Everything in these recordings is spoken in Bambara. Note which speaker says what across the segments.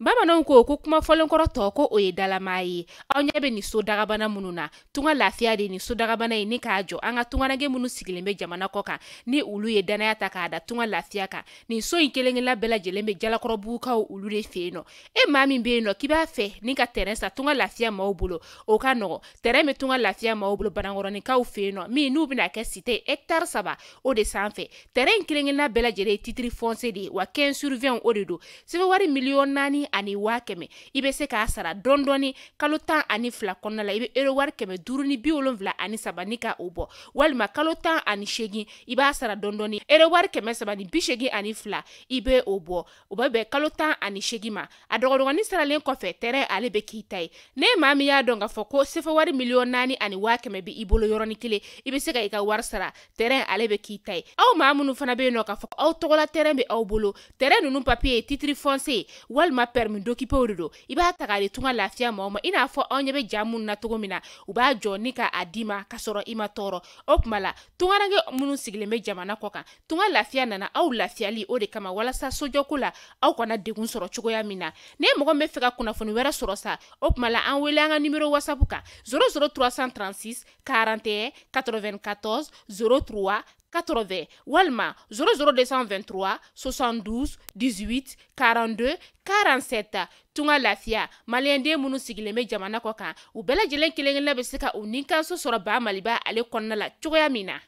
Speaker 1: Bamananw ko ko kuma fɔlenkɔrɔ tɔ ko o ye dalamaa ye. Aw ɲɛ bɛ nin so dagabana minnu na, Tunga Lafiya de nin so dagabana ye ni k'a jɔ an ka tungaranke minnu sigilen bɛ jamana kɔ kan, ni olu ye danaya ta k'a da Tunga Lafiya kan. Nin so in kelen-kelenna bɛɛ lajɛlen bɛ Jalakɔrɔbugukaw olu de fɛ yen nɔ. E maa min bɛ yen nɔ k'i b'a fɛ ni ka terrain san Tunga Lafiya maaw bolo, o ka nɔgɔ. Terrain bɛ Tunga Lafiya maaw bolo Banankɔrɔninkaw fɛ yen nɔ, min n'u bɛna kɛ cité hectare 3 o de sanfɛ. Terrain in kelen-kelenna bɛɛ lajɛlen ye titre foncier de ye, wa 15 sur 20 o de don. Sɛbɛn wari 4,100,000, i bɛ se k'a sara dɔɔni dɔɔni kalo 12 kɔnɔna la. I bɛ euro wari 573 ni ka o bɔ, walima kalo 18 i b'a sara dɔɔni dɔɔni euro wari 382 i bɛ o bɔ. O bɛ bɛn kalo 18 ma. A dɔgɔdɔgɔnin saralen kɔfɛ, terrain ale bɛ k'i ta ye. Ne maa min y'a dɔn k'a fɔ ko sefa wari 4,100,000 bɛ i bolo yɔrɔnin kelen, i bɛ se ka i ka wari sara, terrain ale bɛ k'i ta ye. Aw maa minnu fana bɛ yen nɔ k'a fɔ aw tɔgɔla terrain bɛ aw bolo, terrain ninnu papier ye titre foncier walima permis d'occuper de don, i b'a ta k'a di Tunga Lafiya maaw ma. I n'a fɔ aw ɲɛ bɛ ja minnu na cogo min na, u b'a jɔ ni k'a d'i ma k'a sɔrɔ i ma tɔɔrɔ. O tuma la tungaranke minnu sigilen bɛ jamana kɔ kan, Tunga Lafiya nana aw lafiyali o de kama, walasa sojɔko la aw kana degun sɔrɔ cogoya min na. Ne mɔgɔ min bɛ fɛ ka kunnafoni wɛrɛ sɔrɔ sa, o tuma la an wele an ka numéro WhatsApp kan 00 336 41 94 03 80 walima 00 223 72 18 42 47. Tunga Lafiya, maliyɛnden minnu sigilen bɛ jamana kɔ kan, u bɛɛ lajɛlen kelen-kelenna bɛ se ka u nikanso sɔrɔ Ba Maliba ale kɔnɔna la cogoya min na.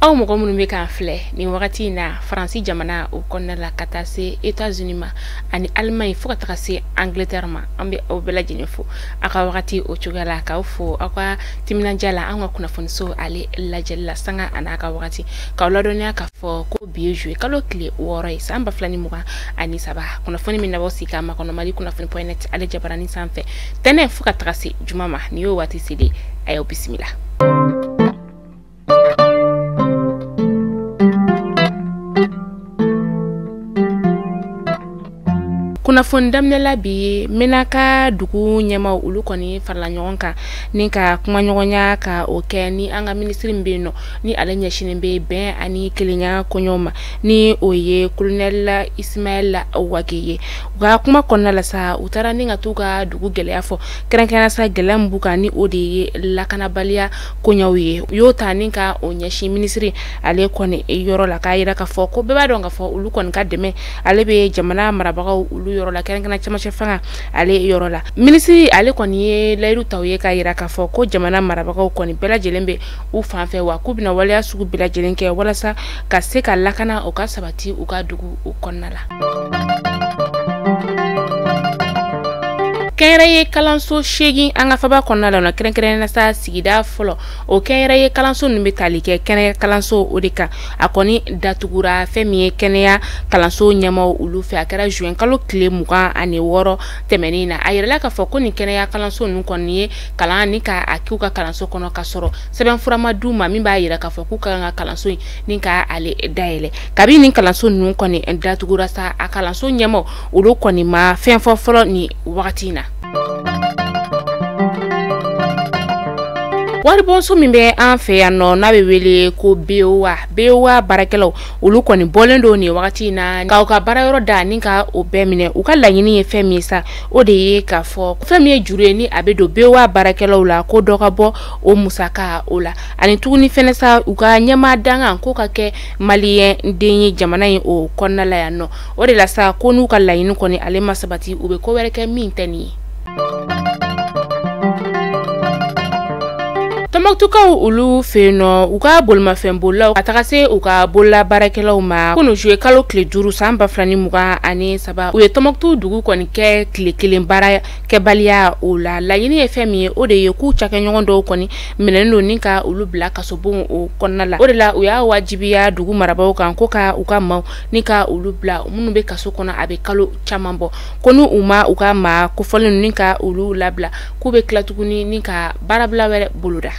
Speaker 1: Aw mɔgɔ minnu bɛ k'an filɛ nin wagati in na Faransi jamana o kɔnɔna la, ka taa se États-Unis ma ani Allemagne fo ka taga se Angleterre ma, an bɛ aw bɛɛ lajɛlen fo aw ka wagati o cogoya la, k'aw fo aw ka timinandiya la an ka kunnafoniso ale lajɛli la sanga a n'a ka wagati, k'aw ladɔnniya k'a fɔ ko bi ye juillet kalo tile 6 ye san 2023. Kunnafoni min nabɔ sigi k'a makɔnɔ Mali kunnafoni point net ale jabaranin sanfɛ tɛnɛn fo ka taga se juma ma. Nin y'o waati selen, a y'aw bisimila. Kunnafoni daminɛ la bi, Menaka dugu ɲɛmaw olu kɔni farala ɲɔgɔn kan ni ka kumaɲɔgɔnya ka o kɛ ni an ka minisiri min bɛ yen nɔ, ni ale ɲɛsinnen bɛ bɛn ani kelenya koɲɛw ma, ni o ye colonel Ismaël Wagué ye. U ka kuma kɔnɔna la sa, u taara ni ka t'u ka dugu gɛlɛya fɔ, kɛrɛnkɛrɛnnenya sa gɛlɛya min b'u kan, ni o de ye lakanabaliya koɲɛw ye. U y'o ta ni ka o ɲɛsin minisiri ale kɔni yɔrɔ la, k'a yira k'a fɔ ko bɛɛ b'a dɔn k'a fɔ olu kɔni ka dɛmɛ ale bɛ jamana marabagaw olu yɔrɔ la, kɛrɛnkɛrɛnnenya cɛmancɛ fanga ale yɔrɔ la. Minisiri ale kɔni ye layidu ta u ye k'a yira k'a fɔ ko jamana marabagaw kɔni bɛɛ lajɛlen bɛ u fan fɛ, wa k'u bɛna waleya sugu bɛɛ lajɛlen kɛ walasa ka se ka lakana o ka sabati u ka dugu o kɔnɔna la. Kɛnyɛrɛye kalanso 8 an ka faba kɔnɔna la, kɛrɛnkɛrɛnnenya sa sigida fɔlɔ, o kɛnyɛrɛye kalanso ninnu bɛ tali kɛ kɛnɛya kalanso o de kan. A kɔni datugura fɛn min ye kɛnɛya kalanso ɲɛmaaw olu fɛ, a kɛra juin kalo tile 26 tɛmɛnen na. A yirala k'a fɔ ko nin kɛnɛya kalanso ninnu kɔni ye kalan ni k'a k'u ka kalanso kɔnɔ ka sɔrɔ sɛbɛnfura ma d'u ma min b'a yira k'a fɔ k'u ka kan ka kalanso in ni ka ale dayɛlɛ. Kabi nin kalanso ninnu kɔni datugura sa, a kalanso ɲɛmaaw olu kɔni ma fɛn fɔ fɔlɔ nin wagati in na. Waribonso min bɛ an fɛ yan nɔ n'a bɛ wele ko BOA, BOA baarakɛlaw olu kɔni bɔlen don nin wagati in na k'aw ka baarayɔrɔ da ni ka o bɛɛ minɛ. U ka laɲini ye fɛn min ye sa, o de ye k'a fɔ fɛn min ye juru ye ni a bɛ don BOA baarakɛlaw la, ko dɔ ka bɔ o musaka o la. Ani tuguni fɛnɛ sa, u ka ɲɛmaa dangan ko ka kɛ maliyɛn den ye jamana in o kɔnɔna la yan nɔ. O de la sa, ko n'u ka laɲini kɔni ale ma sabati, u bɛ ko wɛrɛ kɛ min tɛ nin ye. Tɔnbɔkutukaw olu fɛ yen nɔ, u ka bolimafɛn bolilaw ka taga se u ka bolola baarakɛlaw ma kunun juillet kalo tile 5 san 2023, u ye Tɔnbɔkutu dugu kɔni kɛ tile kelen baara kɛbaliya o la. Laɲini ye fɛn min ye, o de ye k'u cakɛɲɔgɔn dɔw kɔni minɛnen don ni ka olu bila kasobon o kɔnɔna la. O de la u y'a wajibiya dugu marabagaw kan ko ka u ka maaw ni ka olu bila minnu bɛ kaso kɔnɔ a bɛ kalo caman bɔ, ko n'u u ma u ka maa kofɔlen ni ka olu labila, k'u bɛ tila tuguni ni ka baarabila wɛrɛ boloda.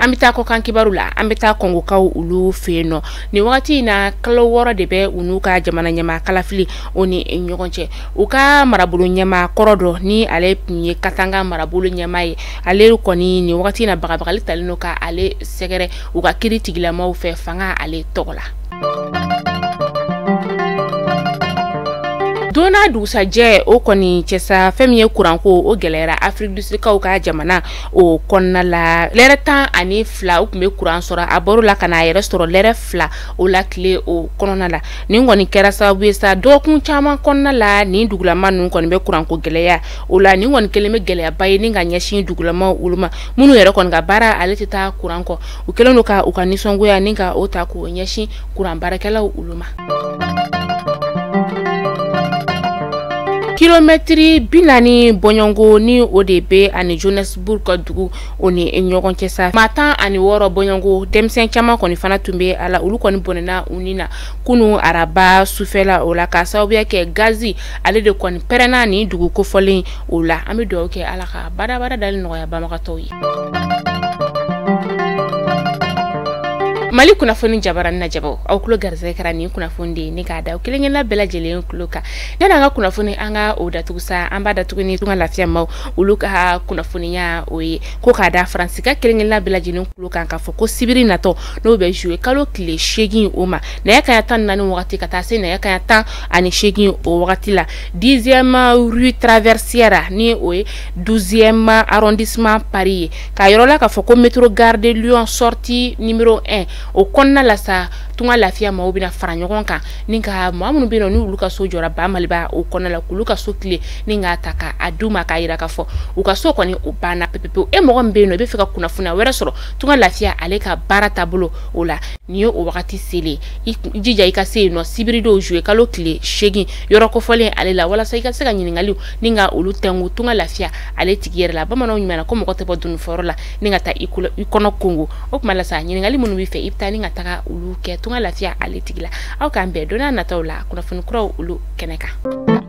Speaker 1: An An bɛ taa kɔkan kibaru la, an bɛ taa Kɔngokaw olu fɛ yen nɔ. Nin wagati in na, kalo 6 de bɛ u n'u ka jamana ɲɛmaa kalafili o ni ɲɔgɔn cɛ. U ka marabolo ɲɛmaa kɔrɔ dɔ, ni ale tun ye Katanga marabolo ɲɛmaa ye, ale kɔni nin wagati in na bagabagali talen don ka ale sɛgɛrɛ u ka kiiri tigilamaw fɛ fanga ale tɔgɔ la. Don n'a dugusajɛ o kɔni cɛsa, fɛn min ye kuranko o gɛlɛyara Afrique du Sud kaw ka jamana o kɔnɔna la. Lɛrɛ 12 u tun bɛ kuran sɔrɔ, a bɔr'o la ka n'a yɛrɛ sɔrɔ lɛrɛ 2 o la tile o kɔnɔna la. Nin kɔni kɛra sababu ye sa, dɔgɔkun caman kɔnɔna la, nin dugulama ninnu kɔni bɛ kuranko gɛlɛya o la. Nin kɔni kɛlen bɛ gɛlɛyaba ye ni ka ɲɛsin dugulamaw olu ma, minnu yɛrɛ kɔni ka baara ale tɛ taa kuran kɔ. U kɛlen don ka u ka nisɔngoya ni ka o ta k'o ɲɛsin kuran baarakɛlaw olu ma. Kilomɛtiri 40 bɔɲɔgɔnko ni o de bɛ ani Johannesburg ka dugu o ni ɲɔgɔn cɛ sa, maa 16 bɔɲɔgɔnko, denmisɛn caman kɔni fana tun bɛ a la, olu kɔni bɔnɛna u ni na kunun araba sufɛla o la, k'a sababuya kɛ gazi ale de kɔni pɛrɛnna nin dugu kofɔlen o la. An bɛ dugawu kɛ Ala ka badabada dali nɔgɔya banbagatɔw ye. Mali kunnafoni jabaranin na jabaw, aw tulo garisɛgɛ kɛra nin kunnafoni de ye ni k'a da aw kelenkelenna bɛɛ lajɛlen tulo kan. Yani an ka kunnafoni an ka o datugu sa, an b'a datugu ni Tunga Lafiya maaw olu ka kunnafoniya o ye ko k'a da Faransika kelenkelenna bɛɛ lajɛlen tulo kan k'a fɔ ko sibiri natɔ n'o bɛ juillet kalo tile 8 o ma, nɛgɛ kanɲɛ 14 wagati ka taa se nɛgɛ kanɲɛ 18 o wagati la, 10e rue traversière ni o ye 12e arrondissement Paris ye, k'a yɔrɔ la k'a fɔ ko métro gare de Lyon sortie numéro 1 o kɔnɔna la sa, Tunga Lafiya maaw bɛna fara ɲɔgɔn kan ni ka maa minnu bɛ yen nɔ ni olu ka so jɔra ba Maliba o kɔnɔna la, k'olu ka so tile ni k'a ta k'a d'u ma, k'a yira k'a fɔ u ka so kɔni o banna pepepewu. E mɔgɔ min bɛ yen nɔ i bɛ fɛ ka kunnafoniya wɛrɛ sɔrɔ Tunga Lafiya ale ka baara taabolo o la, nin ye o wagati selen, i jija i ka se yen nɔ sibiri don juillet kalo tile 8 yɔrɔ kofɔlen ale la, walasa i ka se ka ɲininkaliw ni ka olu tɛnku Tunga Lafiya ale tigi yɛrɛ la. Bamananw ɲuman na ko mɔgɔ tɛ bɔ dununfɔyɔrɔ la ni ka taa i kɔnɔ kongo. O tuma la sa, ɲininkali minnu b'i fɛ i bɛ taa ni ka taga olu kɛ Tunga Lafiya ale tigi la. Aw k'an bɛn don n'a nataw la kunnafoni kuraw olu kɛnɛ kan.